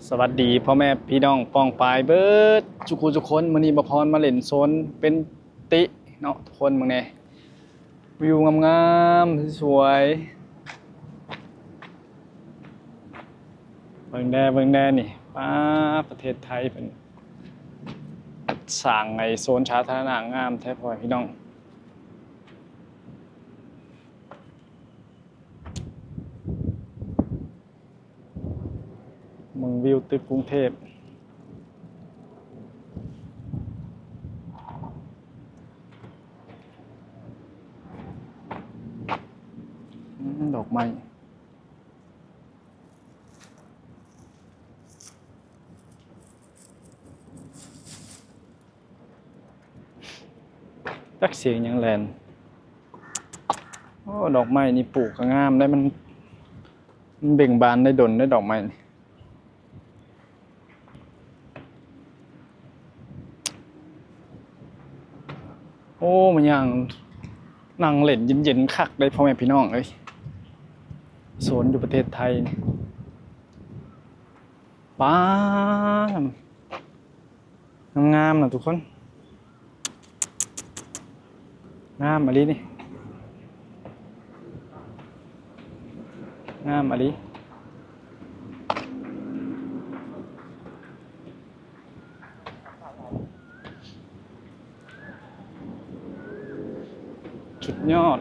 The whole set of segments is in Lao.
ສະຫວັດດີພໍ່ແມ່ພີ່ນ້ອງປ້ອງປາຍເບິດສູ່ຜູ້ສູ່ຄົນ. ມື້ນີ້ບ່າວພອນມາຫຼິ້ນສວນເປັນຕິເນາະທຸກຄົນ. ເບິ່ງແດ່ ວິວງາມໆ ສວຍໆ. ເບິ່ງແດ່ ເບິ່ງແດ່ນີ້ ປ້າ ປະເທດໄທເພິ່ນສ້າງໄອ້ສວນສາທາລະນະງາມແທ້ພໍ່ແມ່ພີ່ນ້ອງ. ເບິ່ງວິວຕຶກກຸງເທບ. ອືມ ດອກໄມ້. ຈັກສຽງຫຍັງແລ່ນ. ໂອ້ ດອກໄມ້ນີ້ປູກກໍງາມໄດ໋ ມັນ ມັນເບັ່ງບານໄດ້ດົນໄດ໋ ດອກໄມ້ນີ້. ໂອ້ ມາຍ່າງນັ່ງເຫຼັ້ນເຢັນໆ ຄັກເດ້ພໍ່ແມ່ພີ່ນ້ອງເອີຍ. ສວນຢູ່ປະເທດໄທນີ້ ປ້າ ງາມໆ ນະທຸກຄົນ. ງາມອີ່ຫຼີນີ້ ງາມອີ່ຫຼີ. ສຸດຍອດ.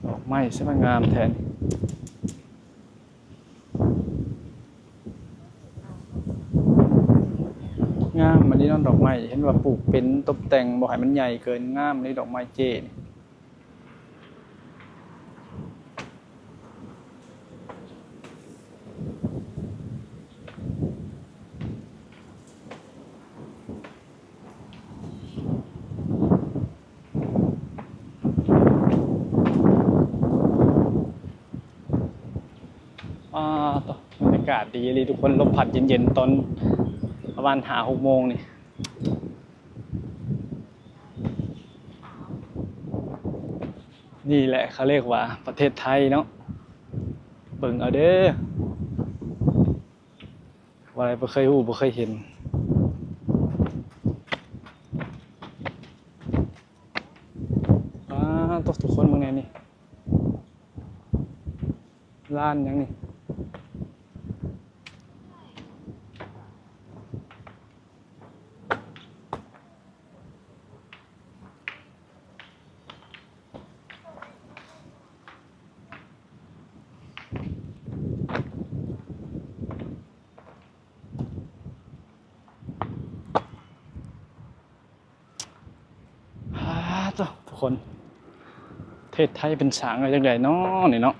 ດອກໄມ້ຊິມາງາມແທ້ນີ້. ງາມອັນນີ້ເນາະ ດອກໄມ້ ເຫັນວ່າປູກເປັນຕົບແຕ່ງບໍ່ໃຫ້ມັນໃຫຍ່ເກີນ. ງາມອັນນີ້ ດອກໄມ້ເຈ້ນີ້. ອາ ໂຕ ບັນຍາກາດດີອີ່ຫຼີທຸກຄົນ. ລົມພັດເຢັນໆ ຕອນປະມານຫ້າຫົກໂມງນີ້. ນີ້ແຫຼະເຂົາເອີ້ນວ່າປະເທດໄທເນາະ. ເບິ່ງເອົາເດີ ວ່າບໍ່ເຄີຍຮູ້ ບໍ່ເຄີຍເຫັນ. ອາ ໂຕ ທຸກຄົນເບິ່ງແດ່ນີ້ ຮ້ານຫຍັງນີ້? ອາ ໂຕ ທຸກຄົນ ປະເທດໄທເປັນສ້າງໄວ້ຈັ່ງໃດເນາະນີ້ເນາະ.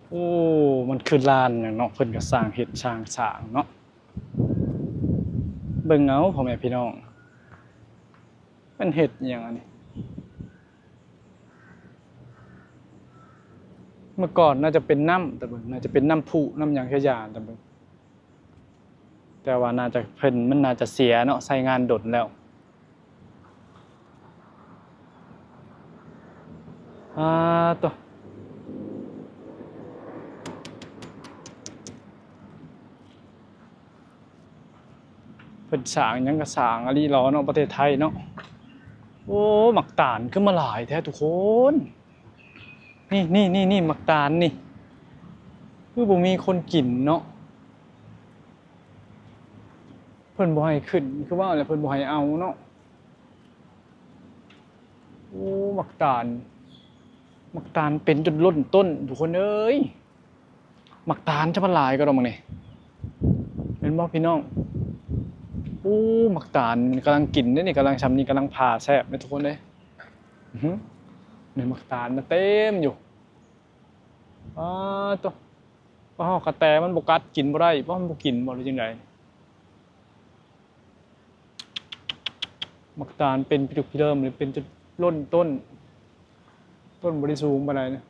ໂອ້ ມັນຄືລານຫຍັງເນາະ ເພິ່ນກໍສ້າງເຮັດສ້າງສ້າງເນາະ. ເບິ່ງເອົາພໍ່ແມ່ພີ່ນ້ອງ ເພິ່ນເຮັດອີ່ຫຍັງອັນນີ້? ເມື່ອກ່ອນໜ້າຈະເປັນນ້ຳ ແຕ່ເບິ່ງ ໜ້າຈະເປັນນ້ຳພຸ ນ້ຳຫຍັງຊະຢ່າງ ແຕ່ເບິ່ງ ແຕ່ວ່າໜ້າຈະ ເພິ່ນ ມັນໜ້າຈະເສຍເນາະ ໃຊ້ງານດົນແລ້ວ. ອາ ໂຕ ເພິ່ນສ້າງຫຍັງກໍສ້າງອີ່ຫຼີເນາະ ປະເທດໄທເນາະ. ໂອ້ ໝາກຕານຄືມາຫຼາຍແທ້ທຸກຄົນ. ນີ້ໆໆໆ ໝາກຕານນີ້ ຄືບໍ່ມີຄົນກິນເນາະ. ເພິ່ນບໍ່ໃຫ້ຂຶ້ນ ຄືວ່າແຫຼະ ເພິ່ນບໍ່ໃຫ້ເອົາເນາະ. ໂອ້ ໝາກຕານ ໝາກຕານເປັນຈົນລົ້ນຕົ້ນທຸກຄົນເອີຍ. ໝາກຕານຈະມາຫຼາຍກໍດອກໝາກນີ້ ແມ່ນບໍ່ພີ່ນ້ອງ? ໂອ້ ໝາກຕານກຳລັງກິນເດ້ນີ້ ກຳລັງ ຊ່ຳນີ້ກຳລັງຜ່າແຊບເດ້ທຸກຄົນເດ້. ອື ນີ້ໝາກຕານນະເຕັມຢູ່. ອາ ໂຕ ປາ ກະແຕມັນບໍ່ກັດ ກິນບໍ່ໄດ້ ປາ ມັນບໍ່ກິນບໍ່ ຫຼືຈັ່ງໃດ? ໝາກຕານເປັນພິລຶກພິເລີ່ມ ຫຼືເປັນຈຸດລົ້ນຕົ້ນ ຕົ້ນບໍ່ໄດ້ສູງປານໃດນະ.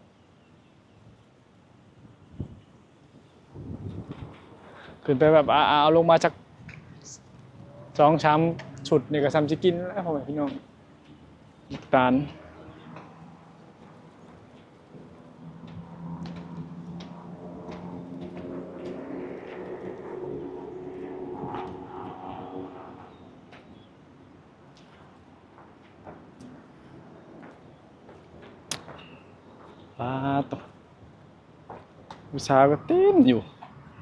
ຂຶ້ນໄປແບບ ອາ ເອົາລົງມາຈັກສອງສາມຊຸດນີ້ກໍສ່ຳຊິກິນແລ້ວ ພໍ່ແມ່ພີ່ນ້ອງ. ຕານ ປາດໂທ້ ຜູ້ສາວກໍເຕັມຢູ່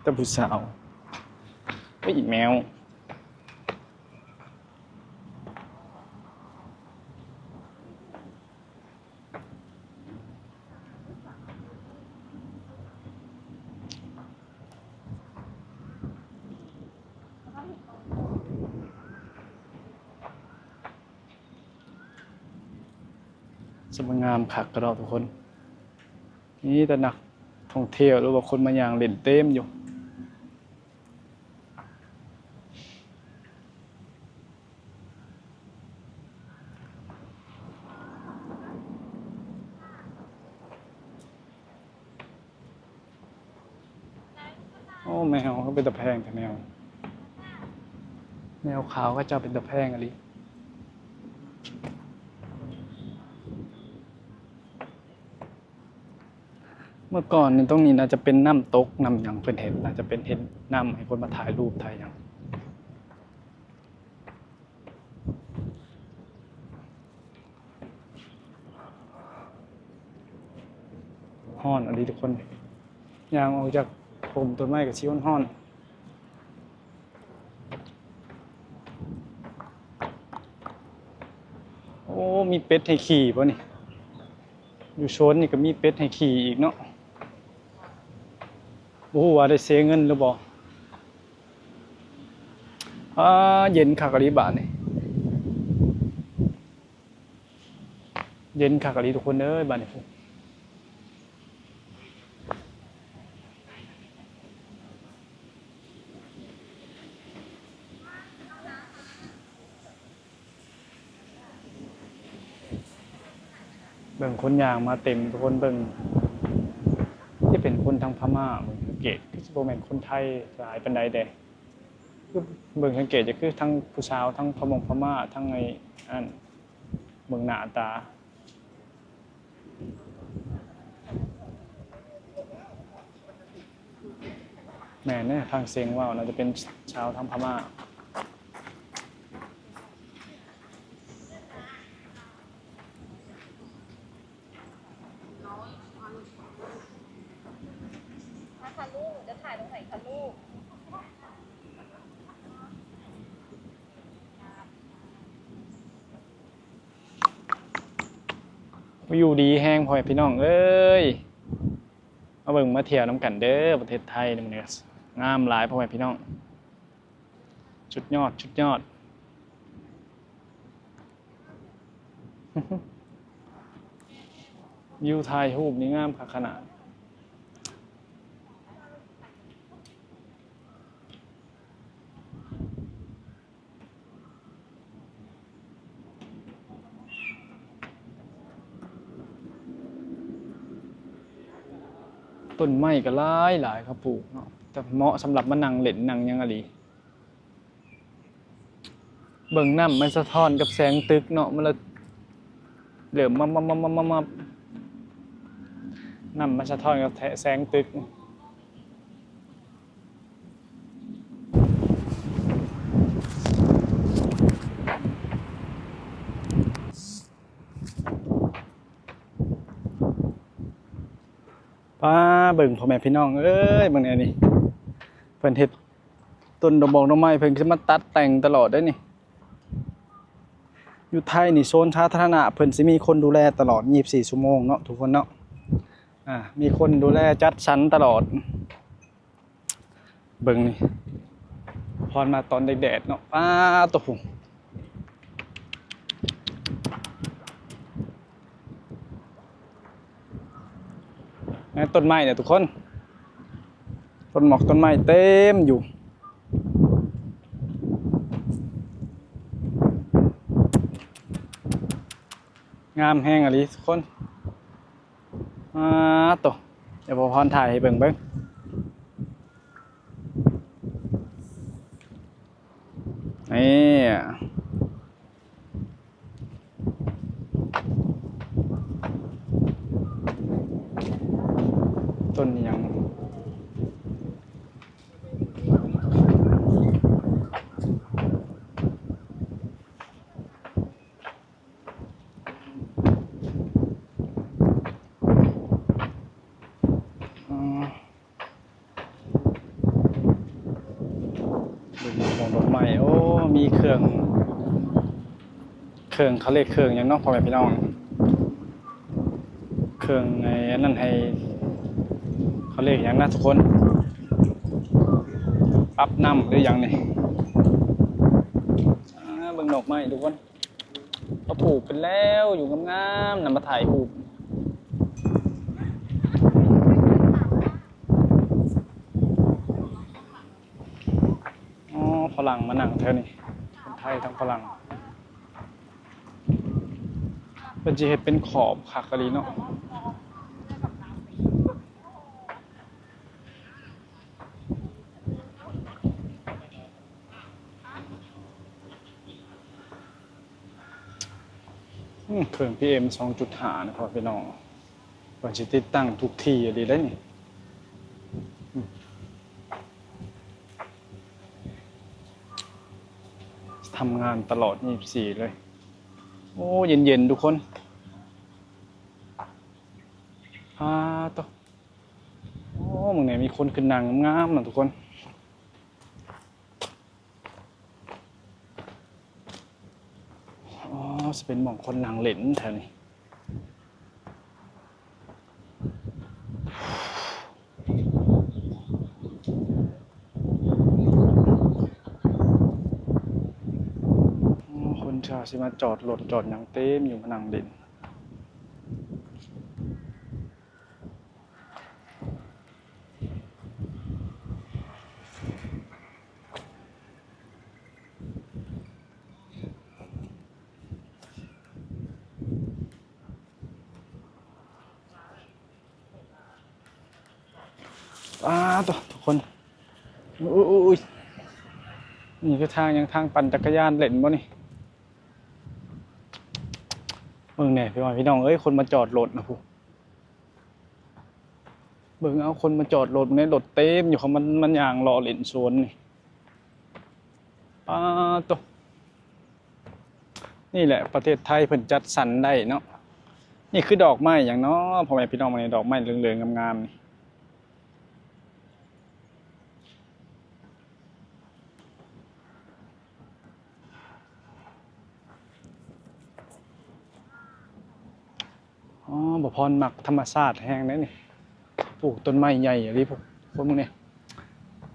ແຕ່ຜູ້ສາວ. ໂອ້ຍ ແມວ. ສະມາງາມຄັກກະດອກທຸກຄົນ. ມີແຕ່ນັກທ່ອງທ່ຽວ ຫຼືວ່າຄົນມາຍ່າງຫຼິ້ນເຕັມຢູ່. ໂອ້ ແມວກໍເປັນຕາແພງແທ້ແມວ. ແມວຂາວເຂົາເຈົ້າເປັນຕາແພງອີ່ຫຼີ. ເມື່ອກ່ອນນີ້ ຕົງນີ້ໜ້າຈະເປັນນ້ຳຕົກນ້ຳຫຍັງ ເພິ່ນເຮັດ ໜ້າຈະເປັນເຮັດນ້ຳໃຫ້ຄົນມາຖ່າຍຮູບຖ່າຍຫຍັງ. ຮ້ອນອີ່ຫຼີທຸກຄົນ ຍ່າງອອກຈາກຮົ່ມຕົ້ນໄມ້ກໍຊິຮ້ອນໆ. ໂອ້ ມີເປັດໃຫ້ຂີ່ບໍ່ນີ້? ຢູ່ໂຊນນີ້ກໍມີເປັດໃຫ້ຂີ່ອີກເນາະ. ບໍ່ຮູ້ວ່າໄດ້ເສຍເງິນຫຼືບໍ່. ອາ ເຢັນຄັກອີ່ຫຼີບາດນີ້ ເຢັນຄັກອີ່ຫຼີທຸກຄົນເອີຍ ບາດນີ້. ເບິ່ງຄົນຍ່າງມາເຕັມທຸກຄົນ ເບິ່ງ ຈະເປັນຄົນທາງພະມ້າ ເບິ່ງສັງເກດຄືຊິບໍ່ແມ່ນຄົນໄທຫຼາຍປານໃດເດ້. ຄືເບິ່ງສັງເກດຈະຄືທັງຜູ້ສາວ ທັງພະມົງພະມ້າ ທັງໄອ້ອັນ ເບິ່ງໜ້າຕາ. ແມ່ນເດ້ ທາງເສັງເວົ້າ ໜ້າຈະເປັນຊາວທາງພະມ້າ. ມາຄ່ະລູກ ຈະຖ່າຍຕົງໃດຄ່ະລູກ? ຢູ່ດີແຮງ ພໍ່ແມ່ພີ່ນ້ອງເອີຍ ມາເບິ່ງມາທ່ຽວນຳກັນເດີ ປະເທດໄທມື້ນີ້ ງາມຫຼາຍ ພໍ່ແມ່ພີ່ນ້ອງ ສຸດຍອດ ສຸດຍອດ. ວິວຖ່າຍຮູບນີ້ງາມຄັກຂະໜາດ. ຕົ້ນໄມ້ກໍຫຼາຍໆ ເຂົາປູກເນາະ ແຕ່ເໝາະສຳລັບມານັ່ງເຫຼັ້ນນັ່ງຫຍັງອີ່ຫຼີ. ເບິ່ງນ້ຳມັນສະທ້ອນກັບແສງຕຶກເນາະ ມັນລະເລີ່ມມັບໆໆໆ ນ້ຳມັນສະທ້ອນກັບແສງຕຶກ. ປ້າ ເບິ່ງພໍ່ແມ່ພີ່ນ້ອງເອີຍ ເບິ່ງແນວນີ້ ເພິ່ນເຮັດຕົ້ນດອກບອກດອກໄມ້ ເພິ່ນຊິມາຕັດແຕ່ງຕະຫຼອດເດ້ນີ້. ຢູ່ໄທນີ້ໂຊນສາທາລະນະເພິ່ນຊິມີຄົນດູແລຕະຫຼອດ ຊາວສີ່ຊົ່ວໂມງເນາະ ທຸກຄົນເນາະ ອາ ມີຄົນດູແລຈັດສັນຕະຫຼອດ. ເບິ່ງນີ້ ພອນມາຕອນແດດໆເນາະ ປ້າໂຕ ໃນຕົ້ນໄມ້ເນຍທຸກຄົນ ຕົ້ນໝອກຕົ້ນໄມ້ເຕັມຢູ່ ງາມແຮງອີ່ຫຼີທຸກຄົນ. ອາໂຕ ດຽວພໍ່ພອນຖ່າຍໃຫ້ເບິ່ງເບິ່ງ ນີ້ ຕົ້ນອີ່ຫຍັງ? ອືມ ເບິ່ງຂອງດອກໄມ້ ໂອ້ ມີເຄື່ອງ ເຄື່ອງ ເຂົາເອີ້ນເຄື່ອງຫຍັງເນາະ ພໍ່ແມ່ພີ່ນ້ອງ? ເຄື່ອງໄອ້ອັນນັ້ນ ໃຫ້ ເຂົາເອີ້ນຫຍັງນະທຸກຄົນ? ປັບນ້ຳຫຼືຫຍັງນີ້? ອ່າ ເບິ່ງດອກໄມ້ທຸກຄົນ ເຂົາປູກເປັນແລ້ວ ຢູ່ງາມໆ ນຳມາຖ່າຍຮູບ. ອໍ ຝຣັ່ງມານັ່ງແຖວນີ້ ທັງໄທທັງຝຣັ່ງ ເພິ່ນຊິເຮັດເປັນຂອບຄັກອີ່ຫຼີເນາະ. ອືມ ເຄື່ອງ ພີເອັມ ສອງຈຸດຫ້າ ນະ ພໍ່ພີ່ນ້ອງ ເພິ່ນຊິຕິດຕັ້ງທຸກທີ່ອີ່ຫຼີເດ້ນີ້ ອືມ ທຳງານຕະຫຼອດ ຊາວສີ່ ເລີຍ. ໂອ້ ເຢັນໆ ທຸກຄົນ ອາໂຕ ໂອ້ ເບິ່ງແດ່ ມີຄົນຂຶ້ນນັ່ງງາມໆ ນະທຸກຄົນ. ອໍ ຊິເປັນໝ່ອງຄົນນັ່ງຫຼິ້ນແຖວນີ້. ໂອ້ ຄົນເຂົາຊິມາຈອດລົດຈອດຫຍັງເຕັມຢູ່ ມານັ່ງຫຼິ້ນ. ອາໂຕ ທຸກຄົນ ໂອ້ຍ ນີ້ຄືທາງຫຍັງ? ທາງປັ່ນຈັກກະຍານຫຼິ້ນບໍ່ນີ້? ເບິ່ງແດ່ ພີ່ນ້ອງເອີຍ ຄົນມາຈອດລົດນະພຸ້ນ. ເບິ່ງເອົາ ຄົນມາຈອດລົດໃນລົດເຕັມຢູ່ ເຂົາມາ ມາຍ່າງເລາະຫຼິ້ນສວນນີ້ ປາໂຕ. ນີ້ແຫຼະ ປະເທດໄທເພິ່ນຈັດສັນໄດ້ເນາະ. ນີ້ຄືດອກໄມ້ຫຍັງເນາະ ພໍ່ແມ່ພີ່ນ້ອງ? ນີ້ດອກໄມ້ເຫຼືອງໆ ງາມໆ ນີ້. ອໍ ບ່າວພອນມັກທຳມະຊາດແຮງເດ້ນີ້ ປູກຕົ້ນໄມ້ໃຫຍ່ອີ່ຫຼີ ພວກ ພວກມຶງນີ້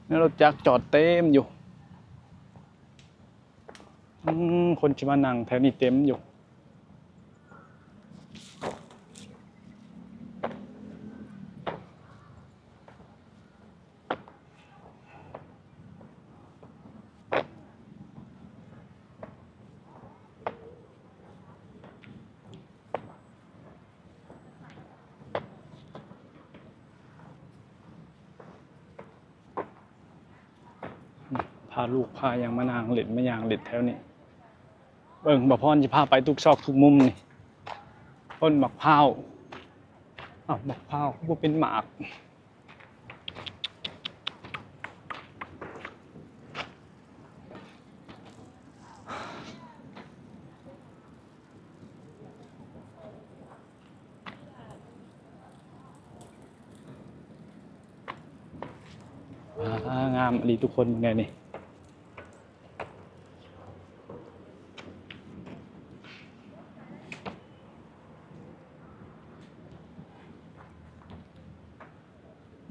ໃນລົດຈັກຈອດເຕັມຢູ່. ອືມ ຄົນຊິມານັ່ງແຖວນີ້ເຕັມຢູ່. ພາລູກພາຫຍັງມານັ່ງຫຼິ້ນ ມາຍ່າງຫຼິ້ນແຖວນີ້. ເບິ່ງ ບ່າວພອນຊິພາໄປທຸກຊອກທຸກມຸມນີ້ ຕົ້ນໝາກພ້າວ. ອ້າວ ໝາກພ້າວຄືບໍ່ເປັນໝາກ? ອາ ງາມອີ່ຫຼີທຸກຄົນ ເບິ່ງແດ່ນີ້.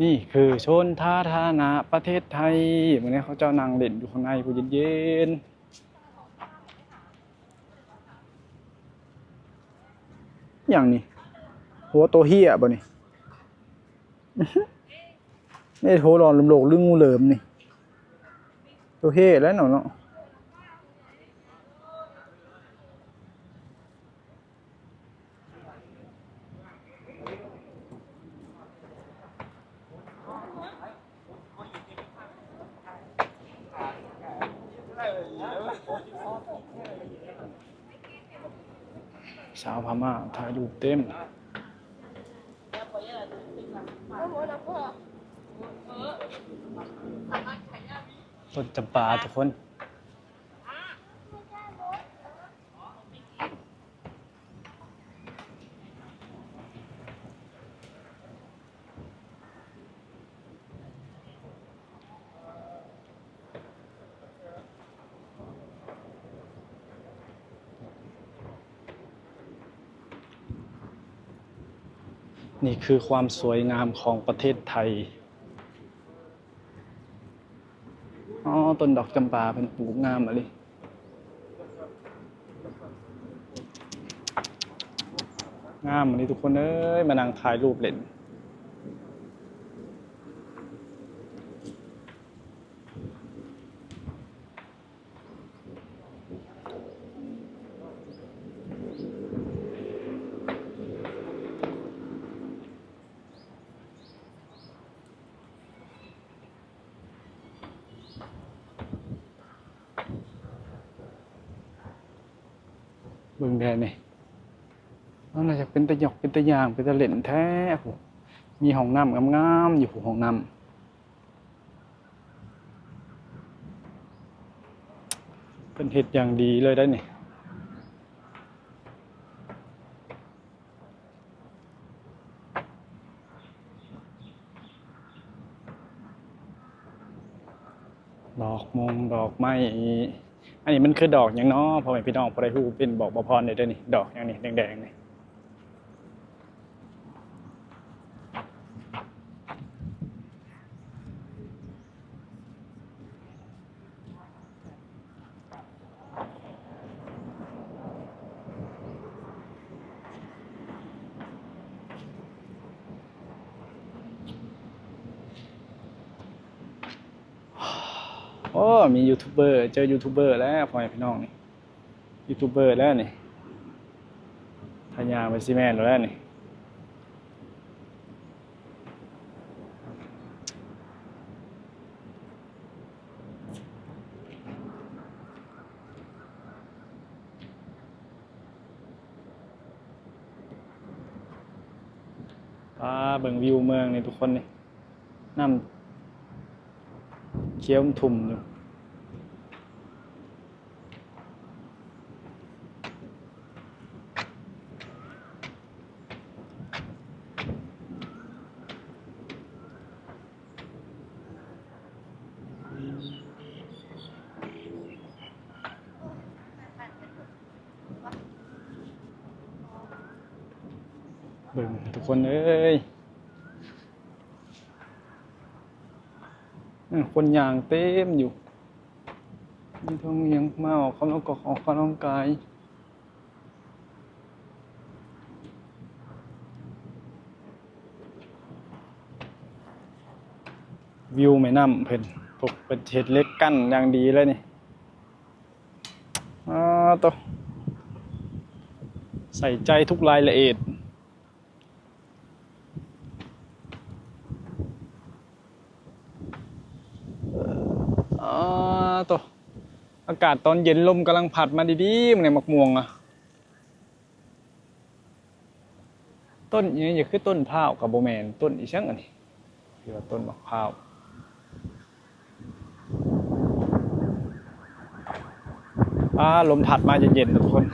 ນີ້ຄືໂຊນສາທາລະນະປະເທດໄທ. ມື້ນີ້ເຂົາເຈົ້ານັ່ງຫຼິ້ນຢູ່ຂ້າງໃນພຸ້ນ ເຢັນໆ. ຫຍັງນີ້? ຫົວໂຕເຫ້ຍບໍ່ນີ້? ນີ້ໂທລອນລົມໂລກ ຫຼື ງູເຫຼີມນີ້? ໂຕເຫ້ແລ້ວເນາະ ເນາະ. ໂອ້ ສາວພະມ້າຖ່າຍຮູບເຕັມ ຕົ້ນຈຳປາທຸກຄົນ. ນີ້ຄືຄວາມສວຍງາມຂອງປະເທດໄທ. ອໍ ຕົ້ນດອກຈຳປາເພິ່ນປູກງາມອີ່ຫຼີ ງາມອີ່ຫຼີທຸກຄົນເອີຍ ມານັ່ງຖ່າຍຮູບເຫຼັ້ນ. ເບິ່ງແດ່ນີ້ ມັນໜ້າຈະເປັນຕາຢອກ ເປັນຕາຍ່າງ ເປັນຕາຫຼິ້ນແທ້. ໂອ້ ມີຫ້ອງນ້ຳງາມໆຢູ່ ຫ້ອງນ້ຳ ເພິ່ນເຮັດຢ່າງດີເລີຍໄດ໋ນີ້. ດອກມົງດອກໄມ້ ອັນນີ້ມັນຄືດອກຫຍັງນໍ ພໍ່ແມ່ພີ່ນ້ອງ ຜູ້ໃດຮູ້ເປັນບອກບ່າວພອນແດ່ເດີນີ້ ດອກຫຍັງນີ້ແດງໆນີ້. ໂອ້ ມີຢູທູບເບີ ເຈີຢູທູບເບີແລ້ວ ພໍ່ແມ່ພີ່ນ້ອງນີ້ ຢູທູບເບີແລ້ວນີ້ ຖ້າຍ່າງໄປຊິແມ່ນແລ້ວນີ້. ປາ ເບິ່ງວິວເມືອງນີ້ທຸກຄົນນີ້ ນ້ຳຂຽວທຸ່ມຢູ່. ເບິ່ງທຸກຄົນເອີຍ ຄົນຍ່າງເຕັມຢູ່ ມີທັງຫຍັງມາອອກກຳລັງກອກ ອອກກຳລັງກາຍ. ວິວແມ່ນ້ຳເພິ່ນ ພວກເພິ່ນເຮັດເຫຼັກກັ້ນຢ່າງດີເລີຍນີ້ ອາໂຕ ໃສ່ໃຈທຸກລາຍລະອຽດ. ອາໂຕ ອາກາດຕອນເຢັນ ລົມກຳລັງພັດມາດີໆ ມື້ນີ້ ໝາກມ່ວງອະ. ຕົ້ນອີ່ຫຍັງ ຄືຕົ້ນພ້າວກໍບໍ່ແມ່ນ ຕົ້ນອີ່ຫຍັງອັນນີ້ ຄືວ່າຕົ້ນໝາກພ້າວ. ອາ ລົມພັດມາເຢັນໆ ທຸກຄົນ